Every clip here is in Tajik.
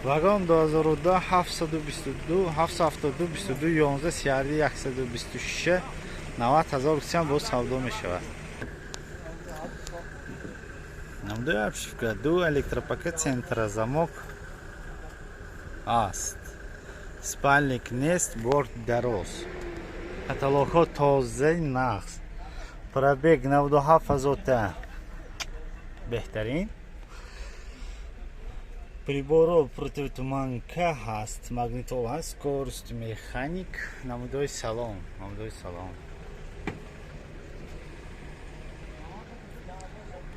Вагон 2010 722 772 22 11 CRV 126 90 ҳазор гуфтиам боз савдо мешавад. Намудои обшивка ду электропакет центра замок аст. Спальник нест, борт дароз. Каталогҳо тозаи нағз. Пробег 97 ҳазорта. Беҳтарин. Приборо противотуманка ҳаст, магнитол ҳаст, скорость механик, намудои салон, намудои салон.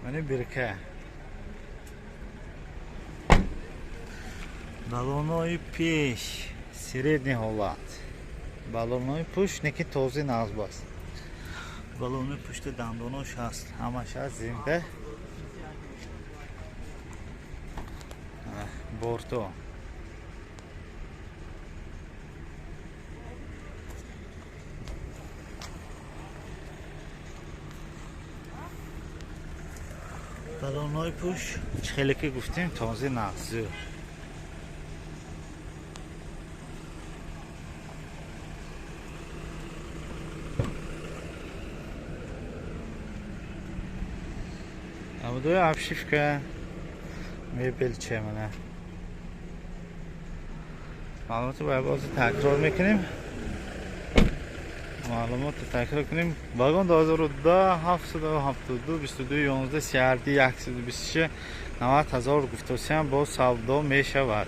Мани бирка. Баллонҳои пеш средний ҳолат. Баллонҳои пушт неки тозаи нағз аст. Баллонҳои пушти дандонош ҳаст, ҳамаш ҳаст зинда. Борто. Баллонҳои пушт чӣ хеле ки гуфтем тозаи нағз. Намудои обшивка мебел чемана. Маълумотро бояд боз такрор мекунем. Маълумотро такрор кунем. Вагон 2010 772 22 11 CRD 126 90 ҳазор гуфтосиам боз савдо мешавад.